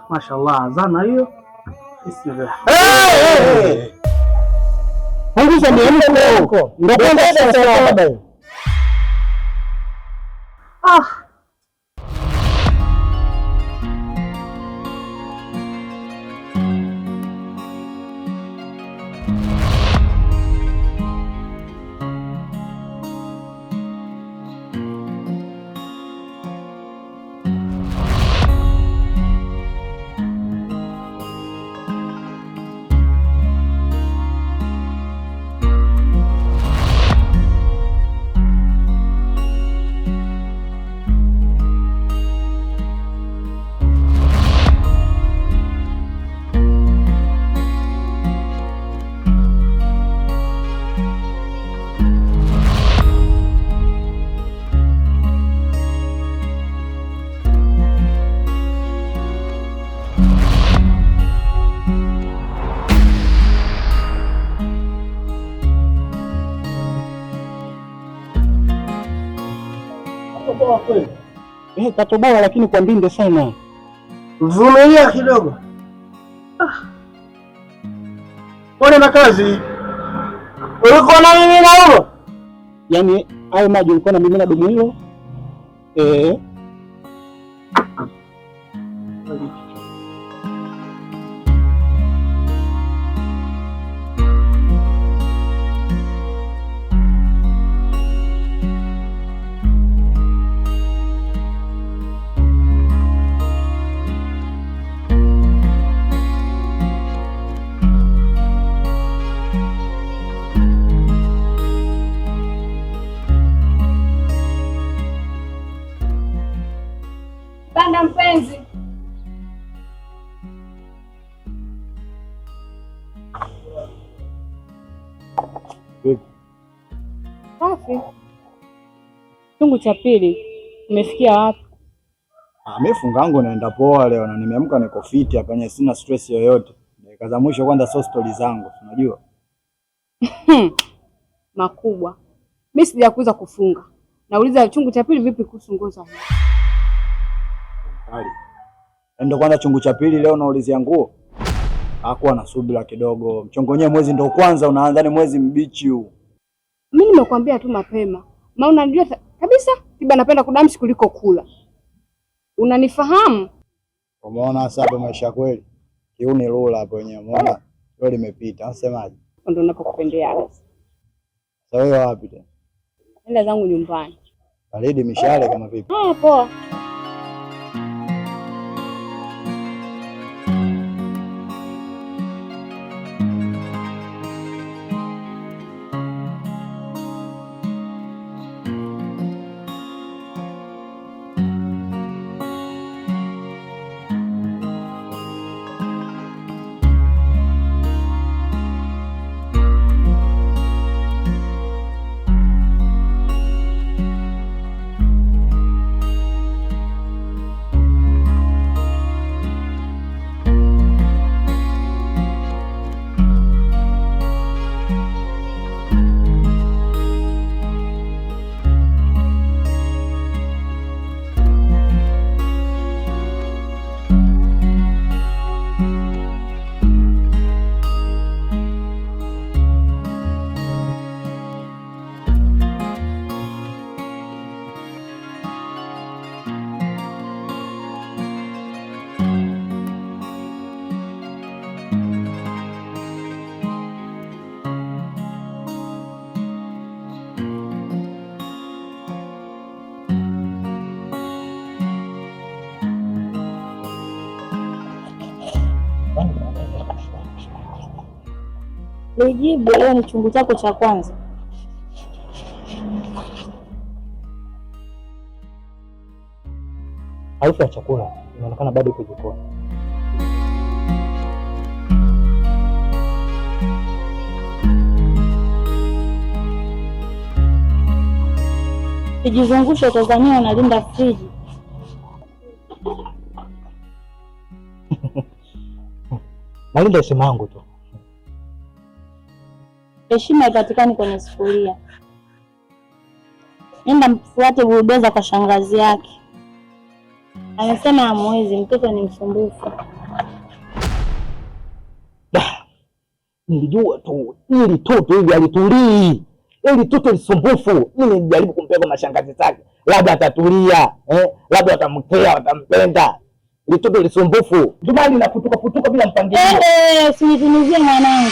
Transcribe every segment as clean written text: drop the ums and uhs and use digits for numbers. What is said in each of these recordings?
Mashallah, zana hiyo. Bismillah. Hey! Punguza miemko. Ndio kwanza saa 7. Ah. Eh, katoboa lakini kwa mbinde sana. Vumilia kidogo. Ah. Pole na kazi. Ulikuwa na mimi na huo? Yaani hayo maji ulikuwa na mimi na dumu hilo? Eh. Panda mpenzi. Safi. Chungu cha pili umefikia wapi? Ah, mimi funga yangu naenda poa leo na nimeamka niko fiti hapa, yenyewe sina stress yoyote. Dakika za mwisho kwanza sio stori zangu, unajua. Makubwa. Mimi sijakuuliza kufunga. Nauliza chungu cha pili vipi kuhusu nguo za Kali. Ndio kwanza chungu cha pili leo naulizia nguo. Hakuwa na subira kidogo. Mchongo wenyewe mwezi ndio kwanza unaanza, ni mwezi mbichi huu. Mimi nimekuambia tu mapema. Maana unajua kabisa Tiba napenda kudamshi kuliko kula. Unanifahamu? Umeona sasa hapo maisha kweli. Kiuni lula hapo wenyewe umeona? Leo limepita. Unasemaje? Ndio ninapokupendea. Sasa wewe wapi tena? Nenda zangu nyumbani. Baridi mishale kama vipi? Ah, poa. Lijibu leo ni chungu chako cha kwanza. Harufu ya chakula inaonekana bado iko jikoni. Sijizungushe Tanzania unalinda friji. Nalinda heshima yangu tu. Heshima haipatikani kwenye sufuria. Nenda mfuate bulldozer kwa shangazi yake. Amesema hamwezi, mtoto ni msumbufu. Nilijua tu ili toto hivi alitulii, ili toto lisumbufu. Mimi nilijaribu kumpeka mashangazi zake, labda atatulia, labda watamkea, watampenda. Litoto lisumbufu, ndio maana linafutuka futuka bila mpangilio. Eh, usinivumizie mwanangu.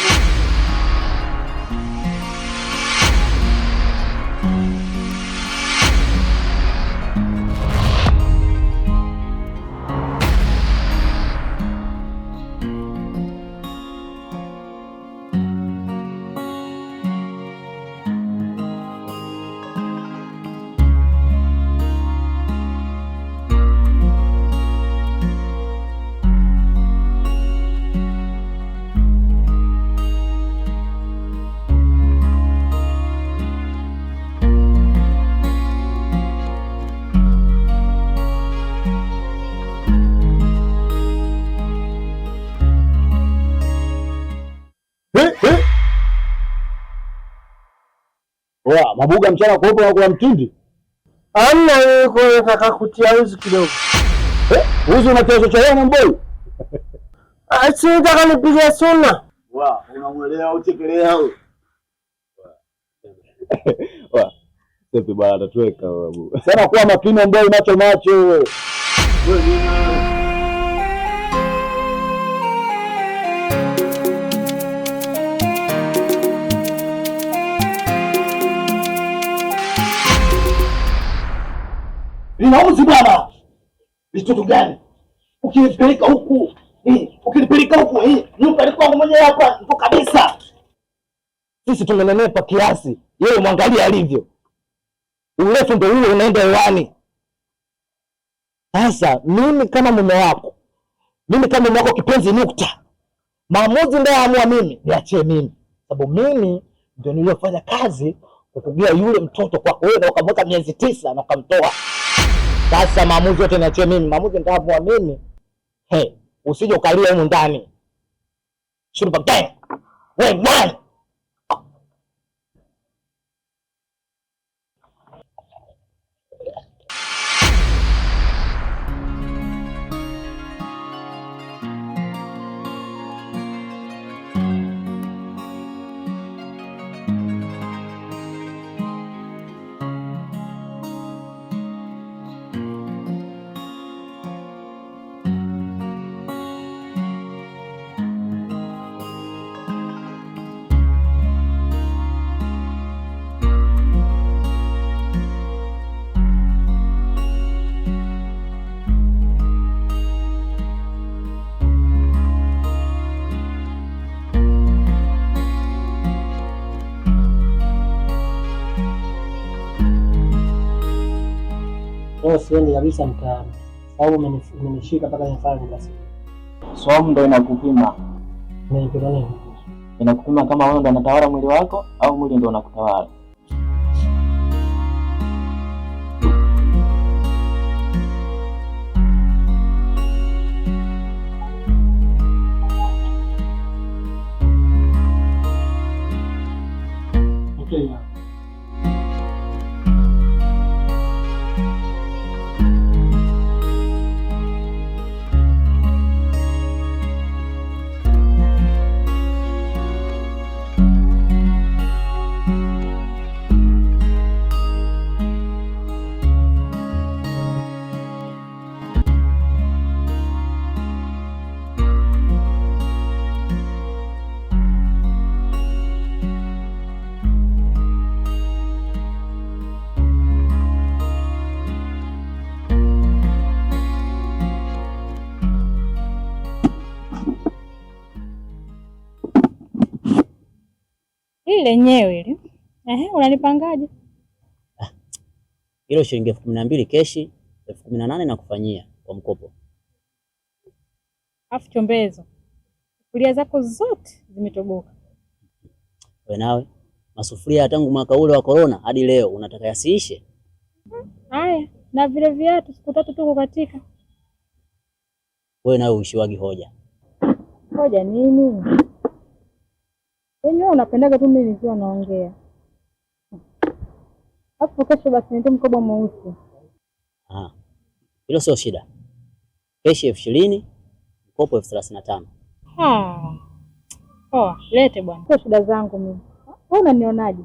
Oa, mabuga mchana kweupe na kula mtindi. Amna, yuko nataka kutia uzi kidogo. Eh, uzi unatia chochote na mboi? Si nataka nipige suna. Wa, unamuelewa uchekelea au? Wa, sepi bwana atatuweka babu. Sana kuwa makini mboi, macho macho wewe. Linauzi bwana. Litoto gani? Ukinipeleka huku, ukinipeleka huku, nyumba ilikuwa mwenyewe hapa ndo kabisa. Sisi tumenenepa kiasi, yeye mwangalie alivyo. Urefu ndio ule unaenda hewani. Sasa mimi kama mume wako, mimi kama mume wako kipenzi, nukta. Maamuzi ndio amua mimi, niachie mimi. Sababu mimi ndio niliyofanya kazi kukugea yule mtoto kwako wewe na ukamweka miezi 9 na ukamtoa. Sasa maamuzi yote niachie mimi, maamuzi nitaamua mimi. Hey, usije ukalia humu ndani. Shuruba gang. Wewe nani? Leo siendi kabisa mtaani, sababu umenishika mpaka nifanye nikasema. Swaumu ndo inakupima. Umenipima nini? Inakupima kama wewe ndo unatawala mwili wako au mwili ndo unakutawala. Okay. Hili lenyewe hili. Ehe, unanipangaje? Hilo shilingi 12,000 keshi, 18,000 na kufanyia kwa mkopo. Afu chombezo. Sufuria zako zote zimetoboka. Wewe nawe masufuria tangu mwaka ule wa corona hadi leo unataka yasiishe? Haya, na vile viatu siku tatu tu kukatika. Wewe nawe uishiwagi hoja. Hoja nini? Yaani wewe unapendaga tu mimi nikiwa naongea. Alafu kesho basi nitie mkoba mweusi. Ah. Hilo sio shida. Keshi 20,000, mkopo 35,000. Ah. Poa, lete bwana. Sio shida zangu mimi. Wewe unanionaje?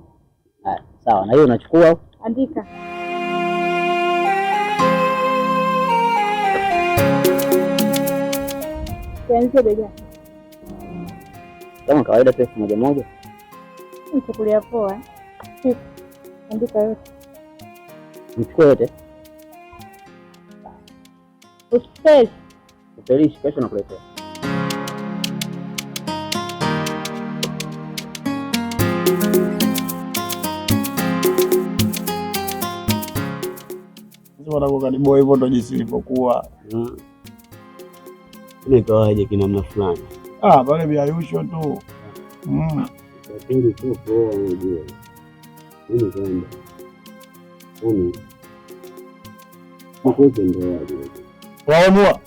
Haya, sawa, na hiyo unachukua. Andika. Tuanzie bei gani? Kama kawaida tu 1000 moja. Nichukulia poa. Eh? Andika yote. Nichukue yote. Usipesi. Upelishi kesho nakuletea. Karibu hivyo ndo jinsi ilivyokuwa. Ikawaje kinamna fulani. Ah, pale biayusho tu. Pindi tu poa, unajua. Mimi kwamba yani mkuke ndo waje. Waamua.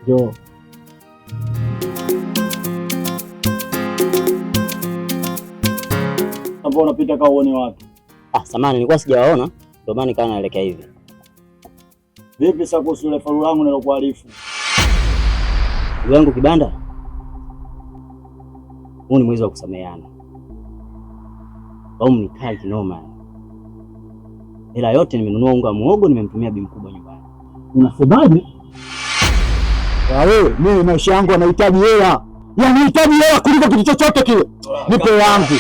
Njoo. Hapo unapita kama uone watu. Ah, samahani nilikuwa sijawaona ndio maana nikawa naelekea hivi. Vipi sasa kuhusu ile faru langu nilokuarifu? Ndugu yangu Kibanda, huu ni mwezi wa kusameheana. Laumu ni kali kinoma. Hela yote nimenunua unga wa muhogo, nimemtumia bi mkubwa nyumbani. Unasemaje? Wewe, mimi maisha yangu yanahitaji hela. Yanahitaji hela kuliko kitu chochote kile. Nipe yangu.